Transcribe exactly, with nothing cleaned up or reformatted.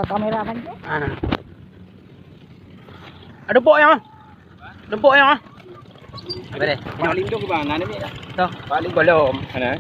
Kamera kan tu? Ah. Ada bok yang ah. Ada bok yang ah. Apa deh? Paling tu ke bang? Nani ni? Toh. Paling golom. Mana?